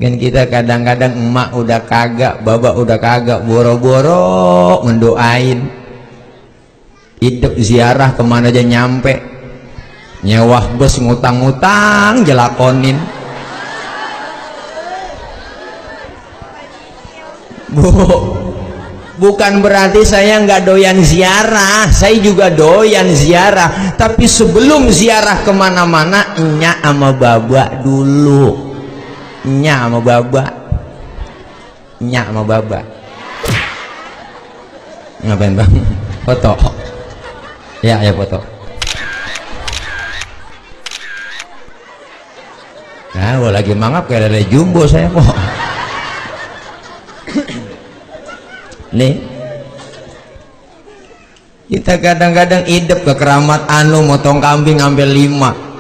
Kan kita kadang-kadang emak udah kagak, bapak udah kagak, boro-boro mendoain. Hidup ziarah kemana aja nyampe, nyewah bus ngutang-ngutang jelakonin. Bukan berarti saya nggak doyan ziarah, saya juga doyan ziarah, tapi sebelum ziarah kemana-mana nyak sama baba dulu. Nyak sama baba, nyak sama baba. Ngapain bang? Foto. Ya foto. Nah, gua lagi mangap kayak lele jumbo saya kok. Nih, kita kadang-kadang hidup ke keramat anu motong kambing ambil 5.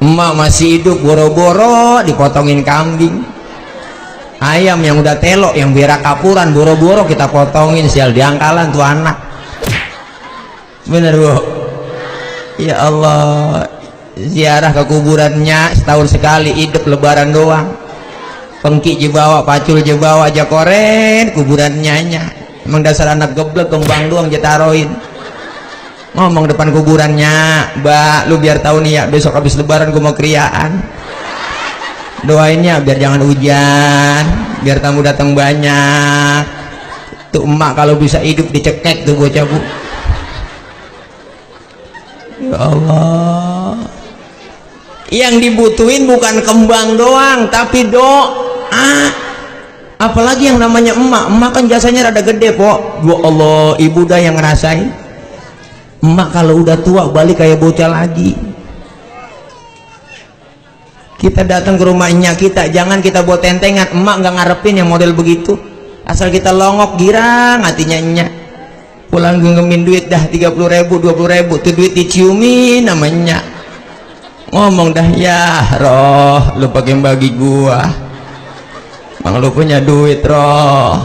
Emak masih hidup boro-boro dipotongin kambing. Ayam yang udah telok yang berak kapuran boro-boro kita potongin, sial diangkalan tuh anak. Bener bu? Ya Allah, ziarah ke kuburannya setahun sekali, hidup lebaran doang. Pengki jebawa, pacul jebawa aja koren kuburannya nya. Emang dasar anak geblek, kembang doang jetaroin. Ngomong depan kuburannya, mbak lu biar tahu nih ya, besok habis lebaran gue mau kriaan. Doainnya biar jangan hujan, biar tamu datang banyak. Tuh emak kalau bisa hidup dicekek tuh bocah bu. Ya Allah, yang dibutuhin bukan kembang doang tapi doa. Apalagi yang namanya emak kan jasanya rada gede pok. Ya Allah, ibu dah yang ngerasain. Emak kalau udah tua balik kayak bocah lagi. Kita datang ke rumahnya kita, jangan kita buat tentengan. Emak nggak ngarepin yang model begitu, asal kita longok girang hatinya nyak. Pulang genggemin duit dah 30.000 20.000 tuh duit diciumin namanya. Ngomong dah, ya roh lu pakai bagi gua, bang lu punya duit roh,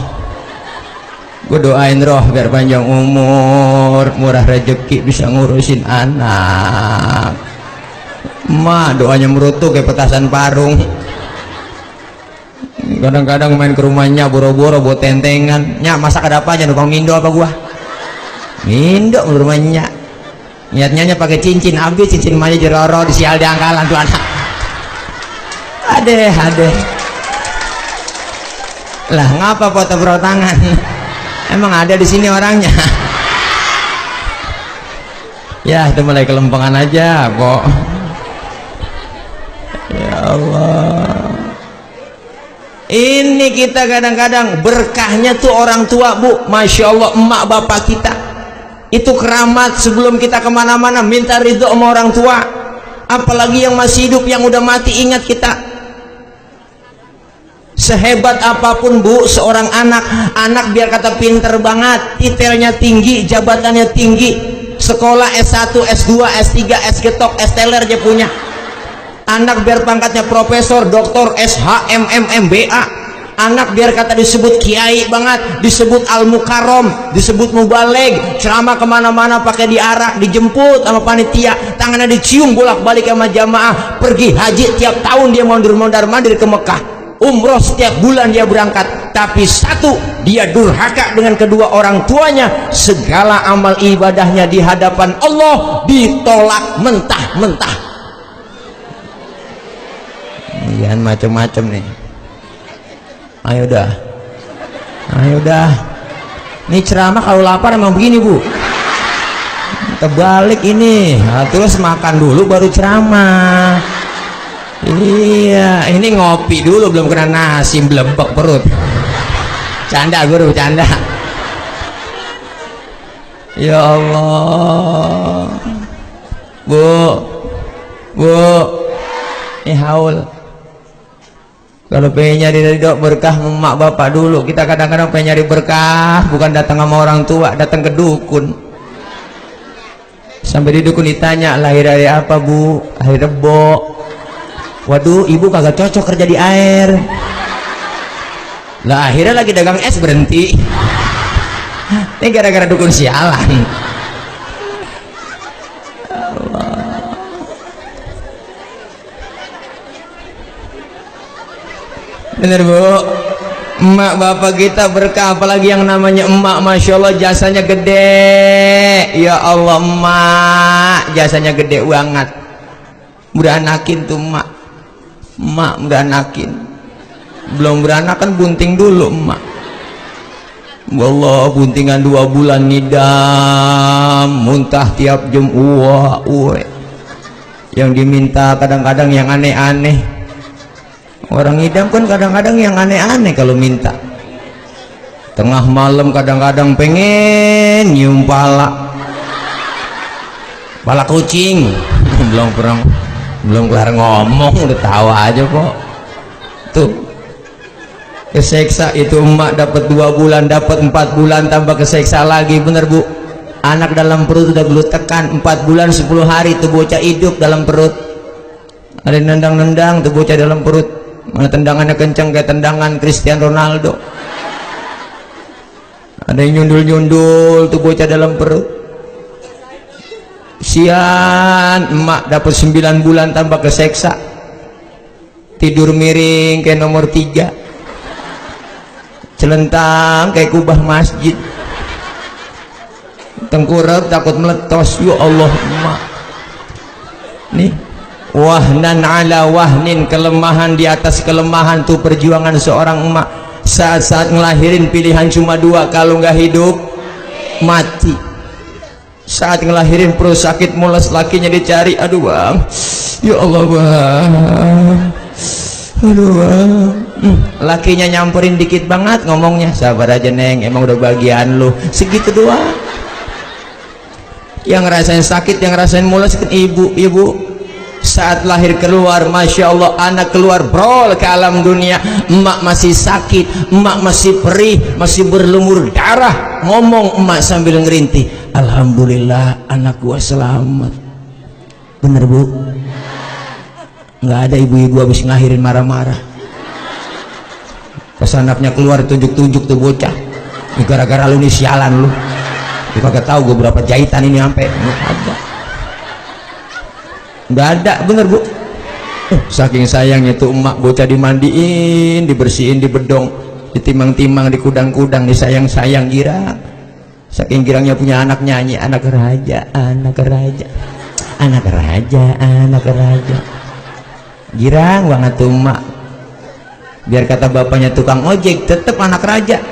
gua doain roh biar panjang umur, murah rezeki, bisa ngurusin anak. Emak doanya merutuk kayak petasan parung. Kadang-kadang main ke rumahnya boro-boro buat tentengan. Nyak masak ada apa aja, numpang mindo apa gua? Mindo rumahnya. Niatnya pakai cincin, habis cincin emaknya jeroro, disial diangkalan tuh anak. Ade. Lah ngapa foto tangan? Emang ada di sini orangnya? Ya itu mulai kelempengan aja kok. Ya Allah, ini kita kadang-kadang berkahnya tuh orang tua bu, masya Allah, emak bapak kita itu keramat. Sebelum kita kemana-mana minta ridho sama orang tua, apalagi yang masih hidup, yang udah mati. Ingat kita sehebat apapun bu, seorang anak biar kata pinter banget, titelnya tinggi, jabatannya tinggi, sekolah S1, S2, S3, S-getok, S-teler aja punya. Anak biar pangkatnya profesor, doktor, SH, MM, MBA. Anak biar kata disebut kiai banget, disebut al-mukarrom, disebut mubaleg, ceramah kemana-mana pakai diarak, dijemput sama panitia, tangannya dicium bolak-balik sama jamaah. Pergi haji tiap tahun dia mondar-mandir ke Mekah, umroh setiap bulan dia berangkat. Tapi satu, dia durhaka dengan kedua orang tuanya, segala amal ibadahnya di hadapan Allah ditolak mentah-mentah. Jangan macam-macam nih. Ayo dah. Ini ceramah kalau lapar emang begini bu. Terbalik ini. Nah, terus makan dulu baru ceramah. Iya, ini ngopi dulu belum kena nasi, blebek perut. Canda guru, canda. Ya Allah, bu, ini haul. Kalau pengen nyari ridho berkah emak bapak dulu. Kita kadang-kadang pengen nyari berkah bukan datang sama orang tua, datang ke dukun. Sampai di dukun ditanya, lahir dari apa bu? Lahir Rebo. Waduh, ibu kagak cocok kerja di air. Lah akhirnya lagi dagang es berhenti. Ini gara-gara dukun sialan. Bener bu, emak bapak kita berkah, apalagi yang namanya emak, masya Allah jasanya gede. Ya Allah, emak jasanya gede banget. Beranakin tuh emak beranakin, belum beranakan bunting dulu emak. Wallah buntingan 2 bulan ngidam, muntah tiap jam, yang diminta kadang-kadang yang aneh-aneh. Orang ngidam kan kadang-kadang yang aneh-aneh kalau minta. Tengah malam kadang-kadang pengen nyium pala kucing. belum kelar ngomong udah tawa aja kok. Tuh keseksa itu emak, dapat 2 bulan, dapat 4 bulan, tambah keseksa lagi. Bener bu, anak dalam perut udah gelutekan 4 bulan 10 hari tuh bocah hidup dalam perut. Ada nendang-nendang tuh bocah dalam perut, mana tendangannya kencang kayak tendangan Cristiano Ronaldo. Ada yang nyundul-nyundul tuh bocah dalam perut. Sian emak dapat 9 bulan tambah keseksa, tidur miring kayak nomor 3, celentang kayak kubah masjid, tengkurap takut meletos. Ya Allah emak nih, wahnan ala wahnin, kelemahan di atas kelemahan tuh perjuangan seorang emak. Saat-saat ngelahirin pilihan cuma 2, kalau nggak hidup mati. Saat ngelahirin perut sakit mules, lakinya dicari, aduh bang, ya Allah bang, aduh bang. Lakinya nyamperin dikit banget ngomongnya, sabar aja neng, emang udah bagian lu, segitu doang. Yang ngerasain sakit, yang ngerasain mules kan ibu. Saat lahir keluar, masya Allah, anak keluar brol ke alam dunia, emak masih sakit, emak masih perih, masih berlumur darah. Ngomong emak sambil ngerintih, alhamdulillah anak gua selamat. Bener bu, nggak ada ibu-ibu habis ngelahirin marah-marah. Pas anaknya keluar tunjuk-tunjuk tuh bocah, gara-gara lu nih sialan lu, lu kagak tahu gue berapa jahitan ini sampai nggak ada. Bener bu, saking sayangnya tuh emak, bocah dimandiin, dibersihin, dibedong, ditimang-timang, dikudang-kudang, disayang-sayang, girang. Saking girangnya punya anak nyanyi, anak raja, anak raja, anak raja, anak raja. Girang banget tuh emak. Biar kata bapaknya tukang ojek, tetep anak raja,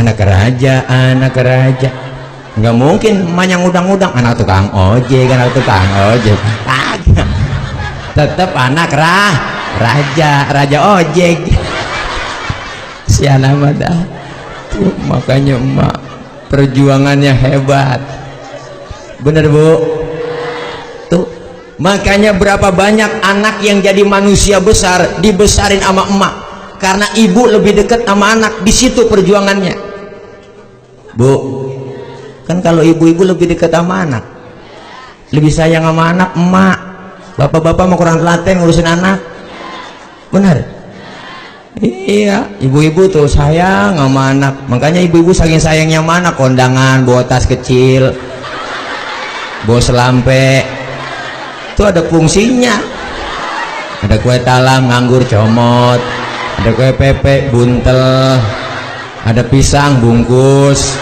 anak raja, anak raja. Nggak mungkin emaknya ngudang-ngudang anak tukang ojek, anak tukang ojek. Tetep anak raja, raja ojek. Sian amat dah. Tuh, makanya emak perjuangannya hebat. Bener bu. Tuh, makanya berapa banyak anak yang jadi manusia besar dibesarin sama emak, karena ibu lebih dekat sama anak. Di situ perjuangannya bu. Kan kalau ibu-ibu lebih dekat sama anak, lebih sayang sama anak, emak. Bapak-bapak mau kurang telaten ngurusin anak. Bener? Iya, ibu-ibu tuh sayang sama anak. Makanya ibu-ibu saking sayangnya sama anak, kondangan bawa tas kecil, bawa selampe, itu ada fungsinya. Ada kue talam nganggur comot, ada kue pepek buntel, ada pisang bungkus.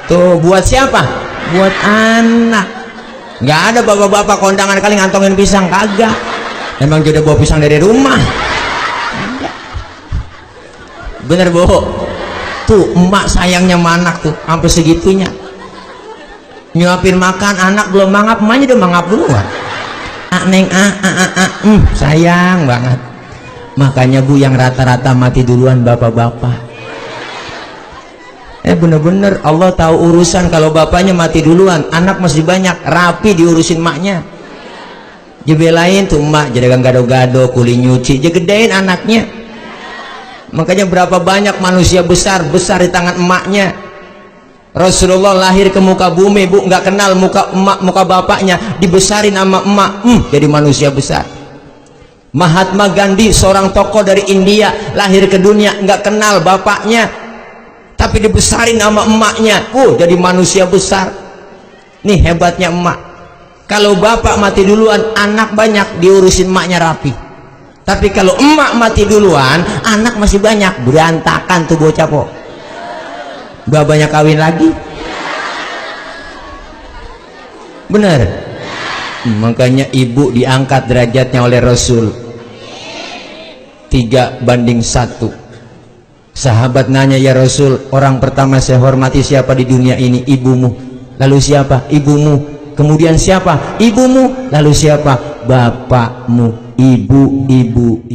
Tuh buat siapa? Buat anak. Nggak ada bapak-bapak kondangan kali ngantongin pisang, kagak. Emang dia udah bawa pisang dari rumah. Bener bu. Tuh emak sayangnya sama anak tuh sampai segitunya. Nyuapin makan, anak belum mangap, emaknya udah mangap duluan. Neng sayang banget. Makanya bu, yang rata-rata mati duluan bapak-bapak. Bener-bener Allah tahu urusan. Kalau bapaknya mati duluan, anak masih banyak, rapi diurusin maknya. Jebelain tuh emak, jadi gado-gado, kuli nyuci, jegedein anaknya. Makanya berapa banyak manusia besar di tangan emaknya. Rasulullah lahir ke muka bumi bu, nggak kenal muka emak, muka bapaknya, dibesarin sama emak, jadi manusia besar. Mahatma Gandhi, seorang tokoh dari India, lahir ke dunia nggak kenal bapaknya, tapi dibesarin sama emaknya, jadi manusia besar. Nih hebatnya emak. Kalau bapak mati duluan, anak banyak diurusin emaknya rapi. Tapi kalau emak mati duluan, anak masih banyak, berantakan tuh bocah po. Gak banyak kawin lagi. Bener. Makanya ibu diangkat derajatnya oleh Rasul 3:1. Sahabat nanya, ya Rasul, orang pertama saya hormati siapa di dunia ini? Ibumu. Lalu siapa? Ibumu. Kemudian siapa? Ibumu. Lalu siapa? Bapakmu. Ibu.